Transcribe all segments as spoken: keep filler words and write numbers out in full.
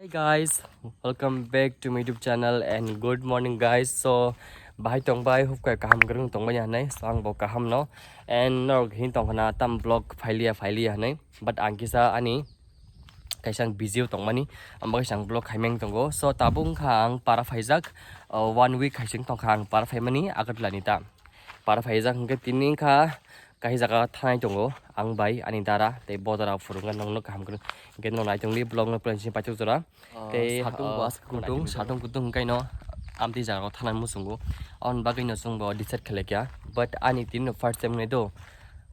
Guys, welcome back to my YouTube channel and good morning guys. So, bahai tong bai hub kai kaham gerung tong bai hanai. So, ang bo kaham no. And norok hin tong khana tam vlog phailiya phailiya hanai. But ang kisa ani kaisa ang busy o tongmani, ang bo kaisa ang vlog khaimeng tongo. So, tabuk wngkha ang para phaijak, uh, one week hai sing tongkha ang para phaimani Agartala ni ta. Para phaijak hwnkhe tini wngkha kaisa jaga thanai tongo ang bai ani dara tei bo dara phurunga nongno kaham kwrwng. Hwnkhe no naitongdi vlog no plan sini paithak jora. Tei satung bo, uh, aska kutung, satung kutung hwnkhe no amtwi jaga o thanai muchungo. Aboni bagwi no chwng bo decide khlai kha. But ani tini no first time wngnai do.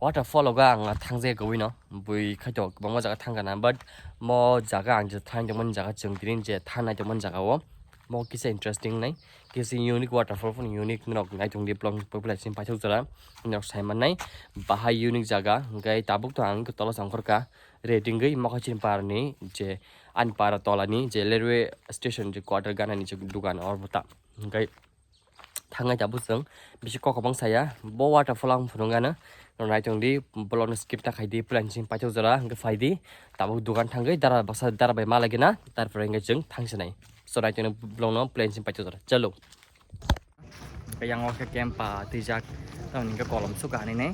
Waterfall o ga ang thangje gwi no. Bui khaito kwbangma jaga thangkha na, but mo jaga ang je thang tongmani jaga chwng tini je thanai tongmani jaga o mo kisa interesting nai, kisa unique waterfall phano unique norok naitongdi vlog ni population paithak jora norok sai mannai bahai unique jaga. Hwnkhe tabuk to ang tola songkhorkha redingwi mokha chini parni je ani para tolani je railway station je quarter ganani je dugan o ta hwnkhe. Thangnai tabuk chwng bisi kok kwbang saya. Bo waterfall ang phunukgano. Naitongdi vlogno skip ta khaidi, plan sing paithak jora hwnkhe phaidi. Tabuk dukan thangwi dara baksa dara bai malagina, tarpore hwnkhe chwng thangsinai. So naitongdi vlogno plan sing paithak jora. Chalo. Hwnkhe yang o khe kempa twijak. Tamoni hwnkhe kolom suka hinwi nai.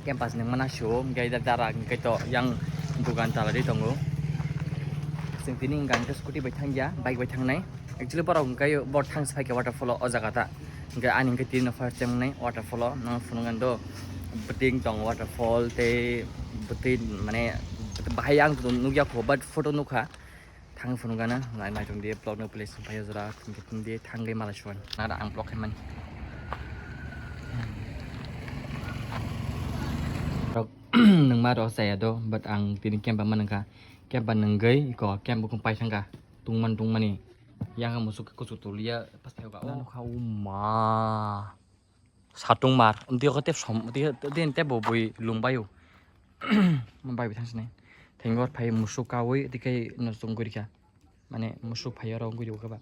Campus ni mana sio hwnkhe da-, dara hwnkhe to yang dugan talari tongo. Chwng tini hwnkha hwnkhe scooty bai thangya, bike bai thangnai. Actually borok hwnkhe bo thangsi phaikha waterfall o, o jaga ta. Hwnkhe ani hwnkhe tini no first time wngnai waterfall o, no phunukgani do. Bwtwi tong waterfall tei bwtwi mane bahai ang nukya kho, but photo nukha. Thang phunukgana, nai-, naitongdi vlog no place phai jora, tongdi thangwi malai suan. Nara ang vlog khaimani. Rok, nwngma rok chaya do, but ang tini kemba manwngkha. Kemba nwngwi, iko kemba kung pai thangkha. Tungman tungmani. Yang musuk kuchuk tuliya, pas thayo ka. Nukha, uma. Satung mar, tei tebo bui lungbaio. Bai bai thangsinai. Thengor phai musuk kawi, tei khe no chwng gurikha. Mane musuk phai oro guri khe ba.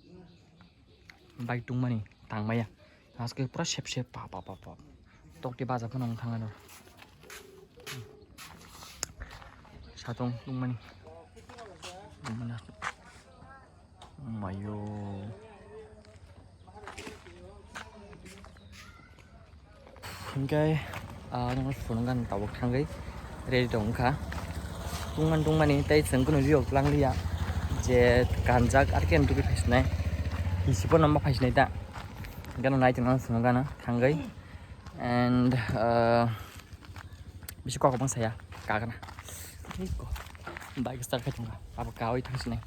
Bai tungmani tangmaya. Haske pura sep sep pa pa pa pa. Tokti baja phano wng thangano. Satung tungmani. Mayo. Hingke, ah, nang phunukgani tabuk thangwi ready tongkha. Tungman tungmani tei chwng kunu riyok langliya je kanjak ar khe tugwi phaisinai. Hisibo namba phaisinai ta. Gano nai tongna phunukgana thangwi. And, ah, bisi kok bang saya kagana. Bike start khai tongkha. Abo kawi thangsinai.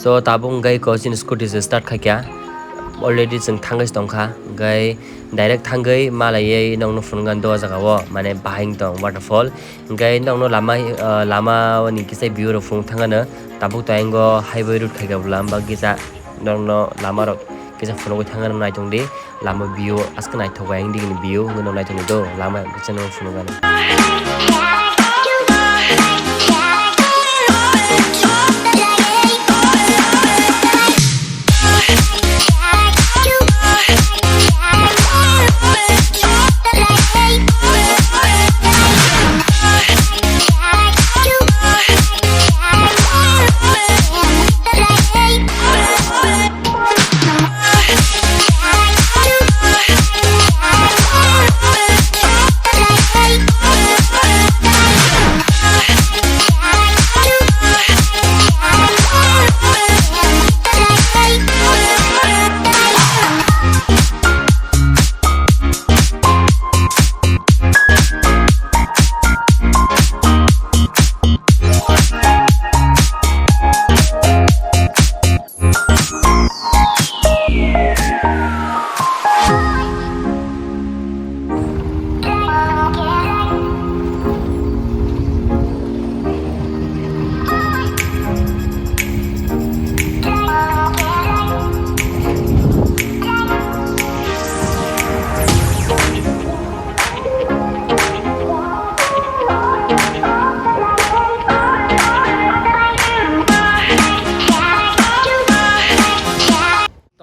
So tabuk hwnkhe ko chini scooty se start khaikha, already chwng thangwi tongkha, hwnkhe direct thangwi malaiwi nokno phunukgani do o jaga o, mane bahai wng tong waterfall, hwnkhe nokno lama, ah, lama ni kisa view rok phunuk thangano, tabuk to ayang o highway road khaikha bwlam ba kisa nokno lama rok kisa phunugwi thangano naitongdi. Lama view aske naithok bai ang digini view hwnwi no naithok do lama kisa no phunukgani.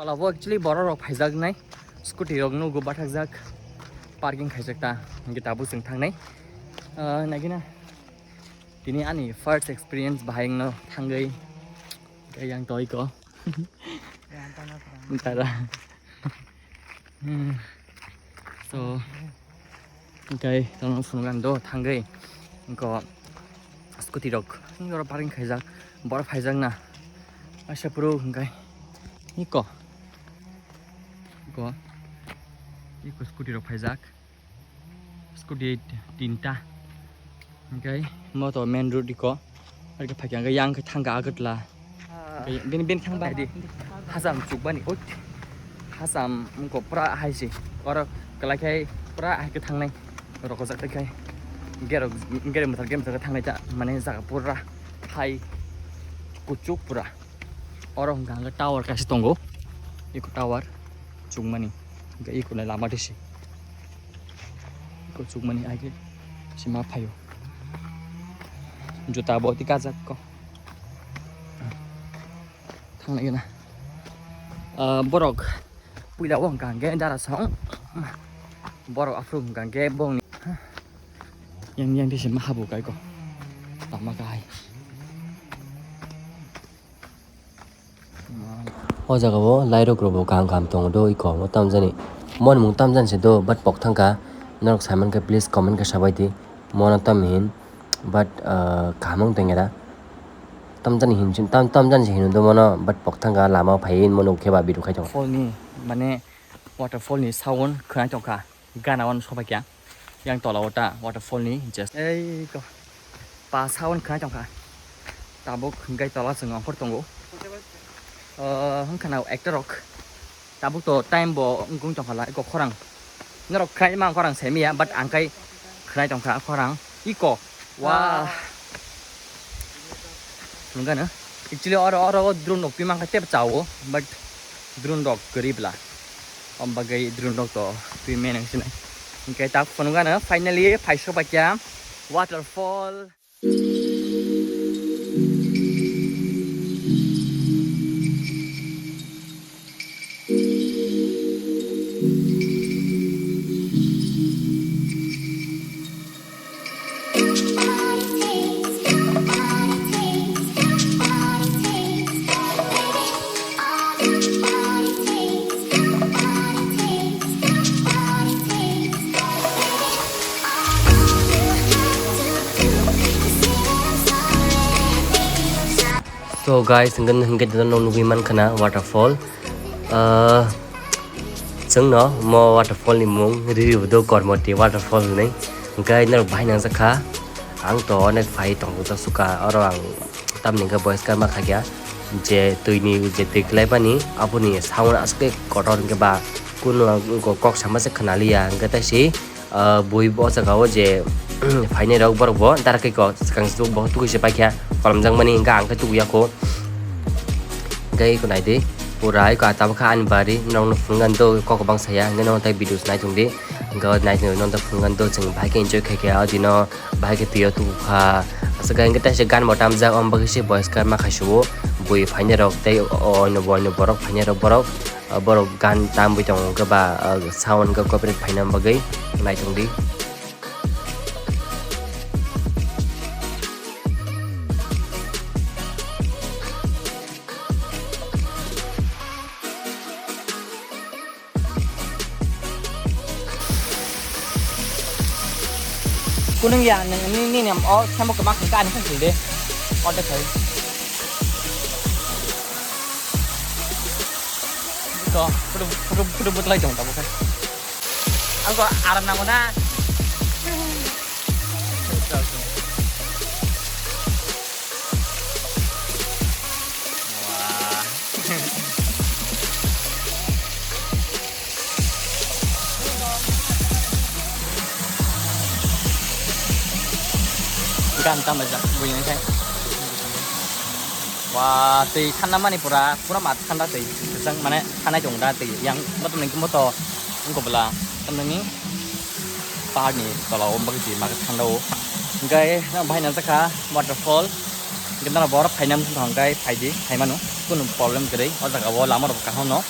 Tola bo actually borok rok phaijak nai, scooty rok nugo bathakjak, parking khaijak ta, hingke tabuk chwng thangnai. Ah, nagina Tini ani first experience bahai wngno thangwi, tei yang toi ko. Tara. Hmm. So, hingkai tongno phunukgan do thangwi. Hingko scooty rok. Hingko parking khaijak. Bor phaijak na. Asa puro hingkai. Iko. Iko. Iko scooty rok phaijak. Scooty tinta. Hingkai moto main road iko. Arke phaikha hingke yang khe thangkha Agartala. Ah. Hingke bini, bini thangba. Adi. Hasam chukbani. Oi. Hasam wngkha pura hai se. Oro kwlai khai pura hai khe thangnai. Rokojak tei khai. Gerok, gerok mwthar, gerok mwthar khe thangnai ta. Mane jaga pura hai kuchuk pura. Oro hwnka hwnkhe tower kaisa tongo. Eko tower chukmani. Hwnkhe eko nai lama tisi. Eko chukmani age sima phaio. Juta bo twi kajak ko. Thangnai gana. Ah, borok puila o hwnka hwnkhe dara song. Borok aphuru hwnka hwnkhe bongni. Yang, yang tisi ma habu kai ko. Lama kahai. O jaga o lairok rok bo kaham kaham tongo do iko o tamjani. Mo ni mung tamjani se do but pok thangkha. Norok sai mankhe please comment khe sabai di. Mo no tam hin but, ah, kaham wng tong era. Tamjani hin tam, tamjani se hin do mo no but pok thangkha lama o phai mo nuk khe ba biru khai tongo. Fall ni mane waterfall ni sound khwnai tongkha. Gana o sobai kha yang tola o ta waterfall ni just ei ko pa sound khwnai tongkha. Tabuk hingkai tola chwng ongkhor tongo. O hwnkha na actor rok tabuk to time bo wngkung tongkha la eko khorang norok khwnai ma khorang semiya but ang kai khwnai tongkha khorang iko wa. Nungkha no actually oro oro o drone rok twi mankha tebo chawo but drone rok kwrwi bla. Om bagwi drone rok to twi menang sinai. Hingke tak phunukgano finally phaiso paikha waterfall. So guys, hingke, hingke dino nog nugui mankha na waterfall. Ah, chwngno mo waterfall ni mung Riribudo Kormoti waterfall hinwi. Hingke norok bahai nangjakha. Ang to onek phai tongjaksuka. Oro ang tamni hingke boyes kar ma khaikha. Je twini, je twi kwlaimani, aboni sound aswk kotor hingke ba kunu ang kok sama se khwnaliya. Hingke taisi ah, bui bo o jaga o je phainai rok borok bo dara khe ko swkang swk bo tugui se paikha kolomjak mani hingkhe ang khe tuguya kho. Hingkhe eko naidi pura eko ata bwkha ani bari norok no phunukgani do kok bang saya hingkhe norok tai video se naitung di hingkhe naitung norok phunukgani do chwng bahai khe enjoy khaikha o dino bahai khe twi o tugukha aswk khe hingkhe taisa gan bo tamjak omo bagwi se boyes kar ma khai sugo bui phainai rok tei o oino borok phainai rok borok. Ah, borok gan tambwi tongo hwnkhe ba, ah, sound hwnkhe copyright phaina bagwi naitongdi. Kunung ya, nini, nini, o, samo kema khe ani khe de. Order khai. Ko, photo, photo, photo booth lai tong tabo khe. Ang ko aram nango na. Wah. Gan tamo jak, buini khai. Wah, twi thanda mani pura, pura ma thanda twi. Kwchang mane thanai tong da twi. Yang motom ni moto wngkha bwla. Tamni pahar ni tola o bagwi twi ma thanda o. Hingkai bahai nang jakha waterfall. Hingke norok borok phaina wngkha hingke phaidi, phaimano, kunu problem kwrwi. O jaga o lama rok kaham no,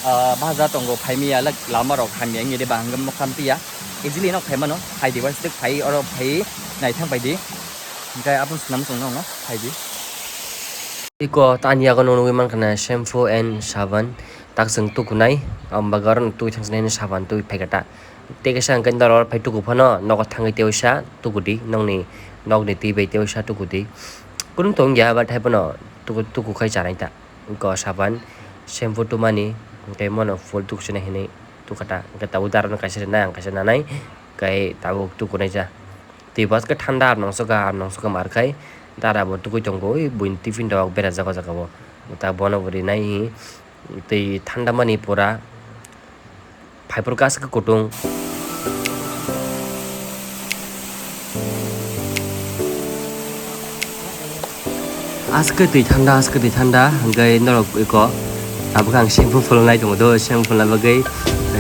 ah, baja tongo, phaimiya, like, lama rok hamya wngya de ba hingke mokam piya. Easily no phaimano, phaidi, wanside phai, oro phai, naithang phaidi. Hingke aboni swnam chwng nono phaidi. Iko tani yago nugwi mankha na shampoo and saban. Tak chwng tukunai, am bagwi oro twi thangsinai ni saban twi phaikha ta. Tei kaisa hwnkhe norok phai tuku phano nogo thangwi tei waisa tukudi, nokni, nokni twi bai tei waisa tukudi. Kunu tongya, but hai phano tuku, tuku khai chanai ta. Iko saban, shampoo tumani, tei mono full tukusina hinwi tukha ta. Hwnkhe tabuk dara no kaisa rinai, ang kaisa nanai, kai tabuk tukunai ja. Twi bo aske thanda, ar nongsoka, ar nongsoka mar khai dara bo tukui tongo, ui buini tiffin rok berajak o jaga o. Ta bono bo rinai hi, twi thanda mani pura. Phaiphuru kaske kutung. Aske twi thanda, aske twi thanda, hwnkhe norok iko tabuk ang shampoo phulnai tongo do, shampoo phulna bagwi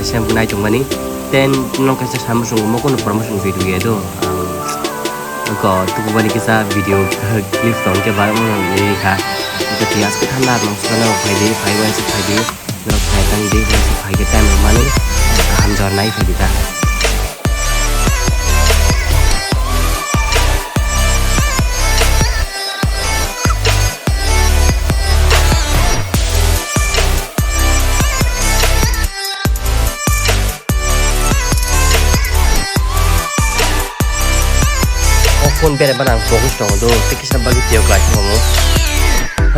shampoo nai tongmani. Ten nong kaisa samung sung mo kono promotion video ya do. Ang iko tukubani kisa video clip tong ke ba mo ni kha. Iko twi aske thanda nong sano phai di, phai bai se phai di. Norok phai tang di, phai se phai ke time mani. Kaham jor nai phai di ta. O phone bere bana ang pogwi tongo do, tei kisa bagwi tiyok lai thangmo.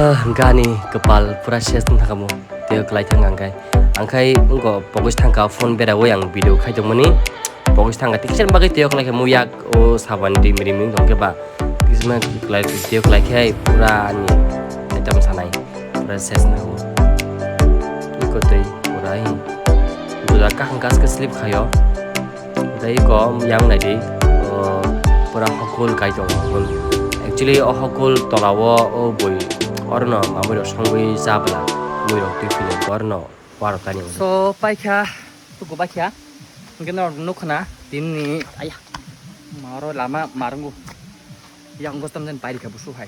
Ah, gani kwpal pura ses wng thangmo, tiyok lai thang ang kai. Ang khai wngko pogwi thangka phone bera oi ang video khai tongmani. Pogwi thangka tei kisa bagwi tiyok lai khe muyak o saban rim rim wng tong khe ba. Kisima lai tiyok lai khe pura ani item sanai pura ses na o. Iko tei pura hi. Juda kaham gas ke slip khayo. Tei iko yang nai di. O pura hokul kai tong hokul. Actually o hokul tola o o bui orno mamui rok songwi jabla. Bui rok twi philip orno warok tani. So paikha tuku baikha. Hingke norok nukha na tinni aya. Maro lama marungu. Yang gostam jen pairikha busu hai.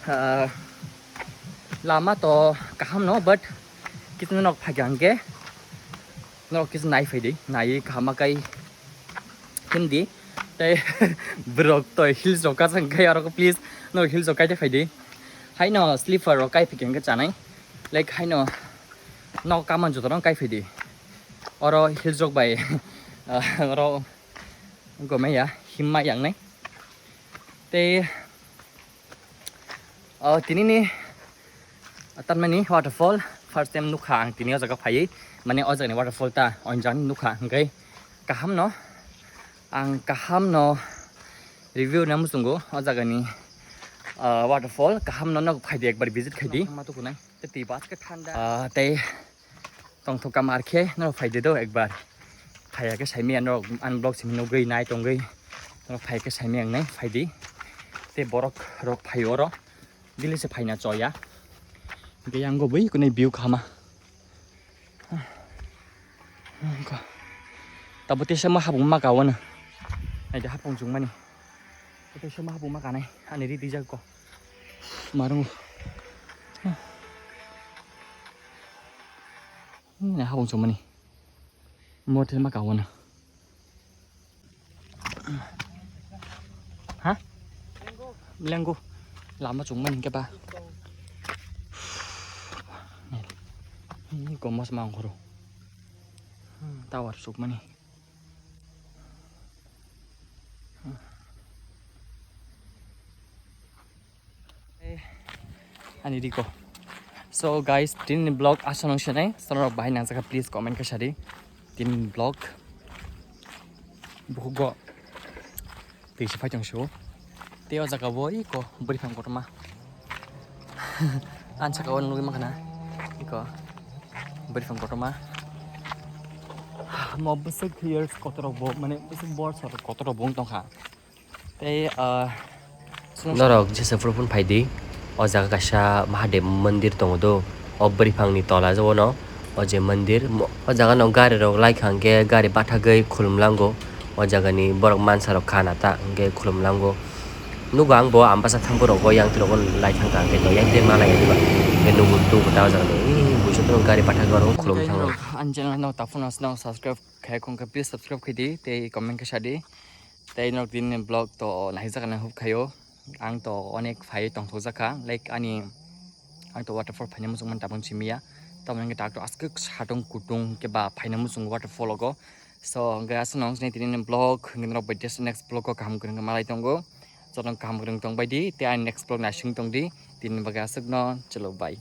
Ah, lama to kaham no, but kitu nok phagya hingke. Norok kitu nai phai di, nai kaham kai himdi. Tei borok toi heels rok kachang kai arok please. Norok heels rok kai phai di. Haino slipper rok kai phikhe hingke chanai. Like haino nok kaman joto rok kai phai di. Oro heels rok bai, ah, oro gomaya himma yangnai. Tei, oh, tinini, ah, tanmani waterfall first time nukha ang tini o jaga phaiwi. Mane o jagani waterfall ta onjang nukha hingkai kaham no, ang kaham no review na muchungo o jagani, ah, waterfall kaham no nok phaidi ekbar visit khaidi. Tei twi bas khe thanda. Ah, tei tongthok kamar khe norok phaidi do ekbar. Phaiya khe saimaya norok ani vlog simi nugwi nai tongwi. Norok phai khe saimaya wngnai phaidi. Tei borok rok phai oro. Daily se phaina choya. Hingke yang go bui kunui view khama. Tabo teisa ma habung ma kawana. Naidi hapung chungmani. Teisa ma habung ma kanai. Ani ri dijak ko. Marung. Hmm, na habung chumani. Motel ma kawana. Ha? Lenggo. Lama chungmani hingke ba. Hi, gomos ma ongkhoro. Hmm, tower sukmani. Ani riko. So guys, tini vlog aswk nung sinai, sono rok bahai nang jaka please comment khe sadi. Tini vlog bukugo twi se phai tong sio. Tei o jaga bo iko bwrwi phang kotorma. Ang saka o nugwi mankha na iko bwrwi phang kotorma. Mo bwswk years kotor rok bo mane bwswk bor sor kotor rok bo wng tongkha. Tei, ah, norok jesa phuru phun phaidi. O jaga kaisa Mahadev mandir tongo do. O bwrwi phangni tola jagao no o je mandir. Mo-, o jaga no gari rok lai kha hwnkhe gari bathagwi khulum lango. O jagani borok mansa rok khana ta hwnkhe khulum lango. Nugo ang bo ambasa thang borok o yang rok lai thang kha hwnkhe to yang te malai diba. Hwnkhe nugo tugo ta o jaga ni. Ee, buisok gari bathagwi oro khulum thango. Ang channel no taphano subscribe khai khon khe please subscribe khai di tei comment khe sa di. Tei norok tini vlog to naijak na hub khayo. Ang to onek phai tongthok jakha, like ani ang to waterfall phaina muchung man tabang simiya. Tamoni hwnkhe tak to aske satung kutung ke ba phaina muchung waterfall ogo. So hwnkhe aswk nang sini tini vlog hwnkhe norok bai just next vlog o kaham kwrwng malai tongo. Jotono kaham kwrwng tong bai di tei ani next vlog naising tong di. Tini bagwi aswk no chwlw bai.